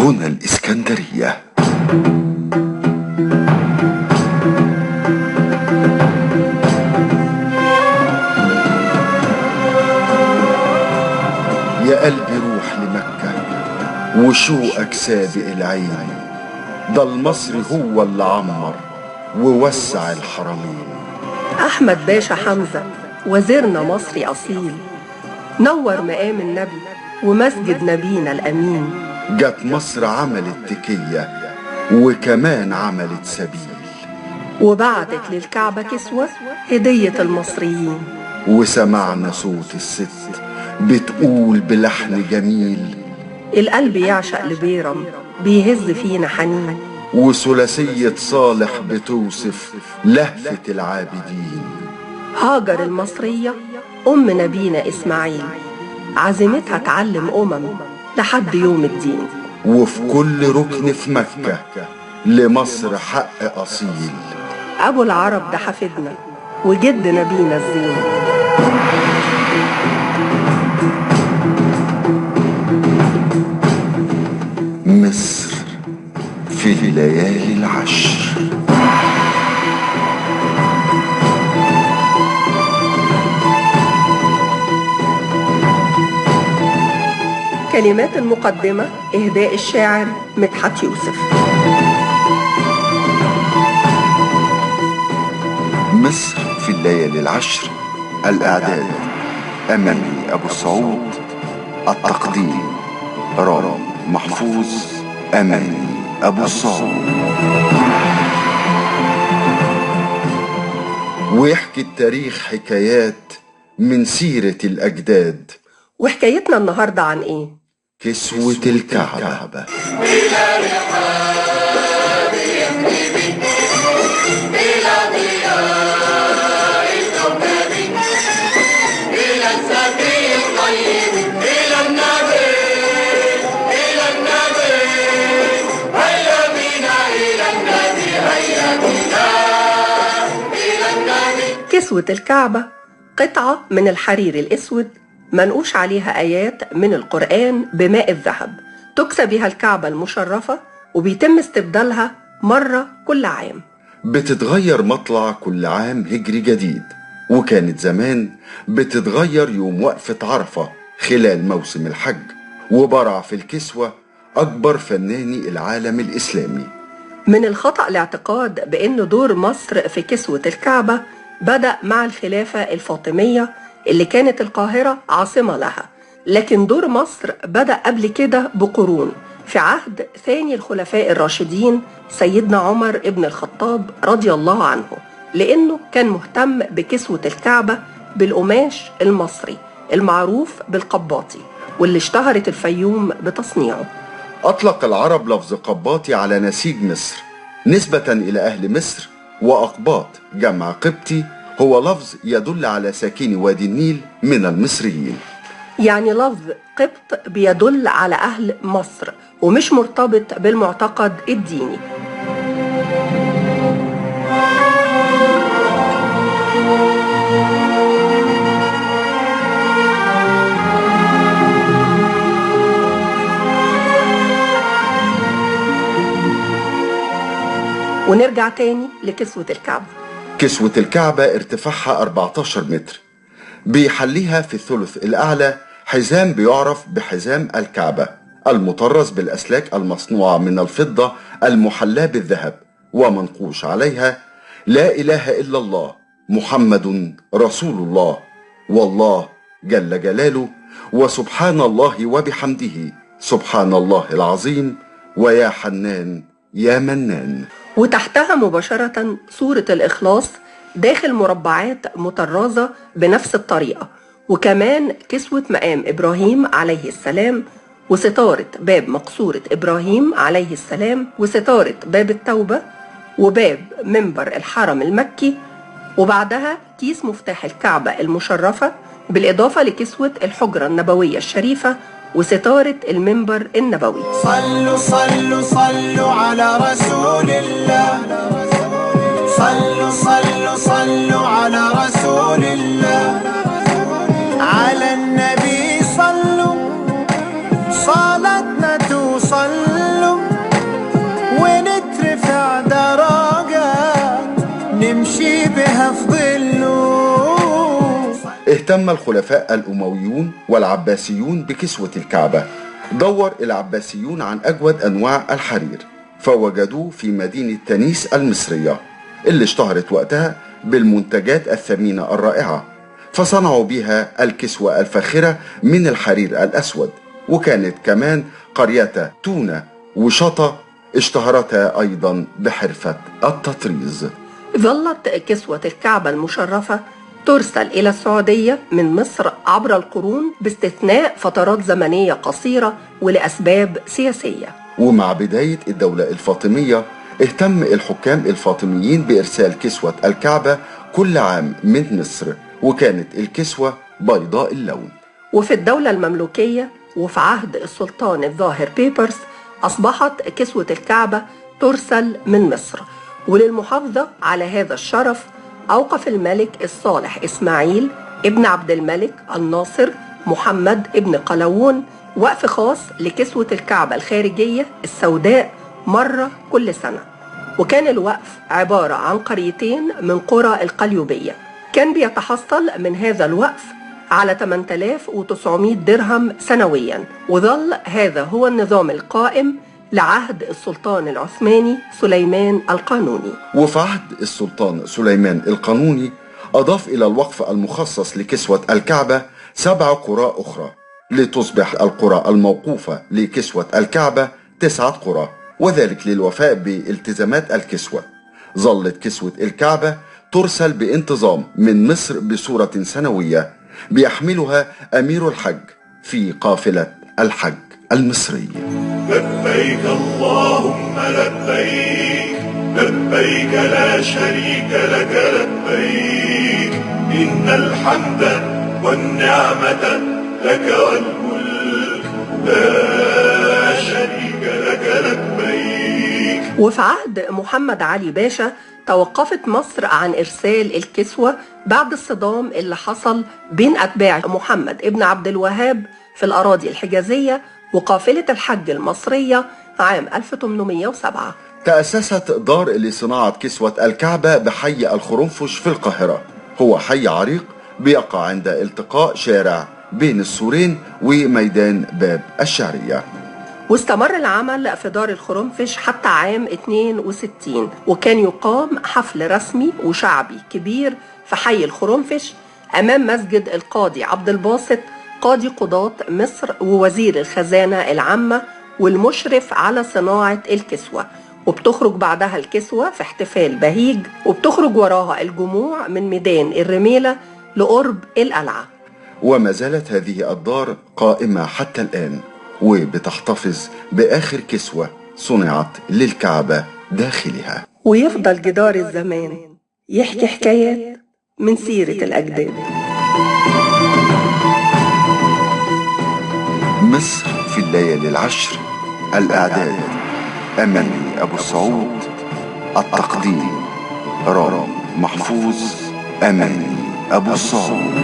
هنا الإسكندرية. يا قلبي روح لمكة وشوقك سابق العين، ده المصري هو اللي عمر ووسع الحرمين. أحمد باشا حمزة وزيرنا مصري أصيل، نور مقام النبي ومسجد نبينا الأمين. جت مصر عملت تكية وكمان عملت سبيل، وبعتت للكعبة كسوة هدية المصريين. وسمعنا صوت الست بتقول بلحن جميل، القلب يعشق لبيرم بيهز فينا حنين. وثلاثية صالح بتوصف لهفة العابدين. هاجر المصرية أم نبينا إسماعيل، عزيمتها تعلم لحد يوم الدين. وفي كل ركن في مكة لمصر حق أصيل، أبو العرب ده حفيدنا وجد نبينا الزين. مصر في الليالي العشر. كلمات المقدمة إهداء الشاعر مدحت يوسف. مصر في الليالي العشر. الإعداد أماني أبو السعود، التقديم رامي محفوظ، أماني أبو السعود. ويحكي التاريخ حكايات من سيرة الأجداد. وحكايتنا النهاردة عن إيه؟ كسوة الكعبة. إلى رحاب يثرب، إلى ضياء الكوكب، إلى الزكي الطيب، إلى النبي، إلى النبي، هيا بنا إلى النبي، هيا بنا إلى النبي. كسوة الكعبة قطعة من الحرير الأسود منقوش عليها آيات من القرآن بماء الذهب، تكسى بها الكعبة المشرفة، وبيتم استبدالها مرة كل عام. بتتغير مطلع كل عام هجري جديد، وكانت زمان بتتغير يوم وقفة عرفة خلال موسم الحج. وبرع في الكسوة أكبر فناني العالم الإسلامي. من الخطأ الاعتقاد بأن دور مصر في كسوة الكعبة بدأ مع الخلافة الفاطمية اللي كانت القاهرة عاصمة لها، لكن دور مصر بدأ قبل كده بقرون في عهد ثاني الخلفاء الراشدين سيدنا عمر ابن الخطاب رضي الله عنه، لأنه كان مهتم بكسوة الكعبة بالقماش المصري المعروف بالقباطي، واللي اشتهرت الفيوم بتصنيعه. أطلق العرب لفظ قباطي على نسيج مصر نسبة إلى أهل مصر، وأقباط جمع قبطي هو لفظ يدل على ساكني وادي النيل من المصريين. يعني لفظ قبط بيدل على أهل مصر ومش مرتبط بالمعتقد الديني. ونرجع تاني لكسوة الكعبة. كسوة الكعبة ارتفاعها 14 متر، بيحليها في الثلث الأعلى حزام بيعرف بحزام الكعبة المطرز بالأسلاك المصنوعة من الفضة المحلاة بالذهب، ومنقوش عليها لا إله إلا الله محمد رسول الله، والله جل جلاله، وسبحان الله وبحمده سبحان الله العظيم، ويا حنان يا منان. وتحتها مباشرة سورة الإخلاص داخل مربعات مطرزة بنفس الطريقة، وكمان كسوة مقام إبراهيم عليه السلام، وستارة باب مقصورة إبراهيم عليه السلام، وستارة باب التوبة، وباب منبر الحرم المكي، وبعدها كيس مفتاح الكعبة المشرفة، بالإضافة لكسوة الحجرة النبوية الشريفة وستارة المنبر النبوي. صلوا صلوا صلوا على رسول الله، صلوا صلوا صلوا على رسول الله، على النبي صلوا صلاتنا توصل. اهتم الخلفاء الأمويون والعباسيون بكسوة الكعبة. دور العباسيون عن أجود أنواع الحرير، فوجدوه في مدينة تنيس المصرية اللي اشتهرت وقتها بالمنتجات الثمينة الرائعة، فصنعوا بها الكسوة الفاخرة من الحرير الأسود. وكانت كمان قرية تونة وشطة اشتهرتا أيضا بحرفة التطريز. ظلت كسوة الكعبة المشرفة ترسل إلى السعودية من مصر عبر القرون باستثناء فترات زمنية قصيرة ولأسباب سياسية. ومع بداية الدولة الفاطمية اهتم الحكام الفاطميين بإرسال كسوة الكعبة كل عام من مصر، وكانت الكسوة بيضاء اللون. وفي الدولة المملوكية وفي عهد السلطان الظاهر بيبرس أصبحت كسوة الكعبة ترسل من مصر. وللمحافظة على هذا الشرف أوقف الملك الصالح إسماعيل ابن عبد الملك الناصر محمد ابن قلاوون وقف خاص لكسوة الكعبة الخارجية السوداء مرة كل سنة. وكان الوقف عبارة عن قريتين من قرى القليوبية. كان بيتحصل من هذا الوقف على 8900 درهم سنويا، وظل هذا هو النظام القائم لعهد السلطان العثماني سليمان القانوني. وفي عهد السلطان سليمان القانوني أضاف إلى الوقف المخصص لكسوة الكعبة 7 قرى أخرى، لتصبح القرى الموقوفة لكسوة الكعبة 9 قرى، وذلك للوفاء بالتزامات الكسوة. ظلت كسوة الكعبة ترسل بانتظام من مصر بصورة سنوية بيحملها أمير الحج في قافلة الحج المصري. لبيك اللهم لبيك، لبيك لا شريك لك لبيك، إن الحمد والنعمة لك والملك لا شريك لك لبيك. وفي عهد محمد علي باشا توقفت مصر عن إرسال الكسوة بعد الصدام اللي حصل بين أتباع محمد ابن عبد الوهاب في الأراضي الحجازية وقافلة الحج المصرية عام 1807. تأسست دار لصناعة كسوة الكعبة بحي الخرنفش في القاهرة. هو حي عريق بيقع عند التقاء شارع بين السورين وميدان باب الشعرية. واستمر العمل في دار الخرنفش حتى عام 62، وكان يقام حفل رسمي وشعبي كبير في حي الخرنفش أمام مسجد القاضي عبد الباسط قاضي قضاة مصر ووزير الخزانة العامة والمشرف على صناعة الكسوة. وبتخرج بعدها الكسوة في احتفال بهيج، وبتخرج وراها الجموع من ميدان الرميلة لقرب القلعة. وما زالت هذه الدار قائمة حتى الآن، وبتحتفظ بآخر كسوة صنعت للكعبة داخلها. ويفضل جدار الزمان يحكي حكايات من سيرة الأجداد. مصر في الليالي العشر. الإعداد أماني أبو السعود، التقديم رامي محفوظ، أماني أبو السعود.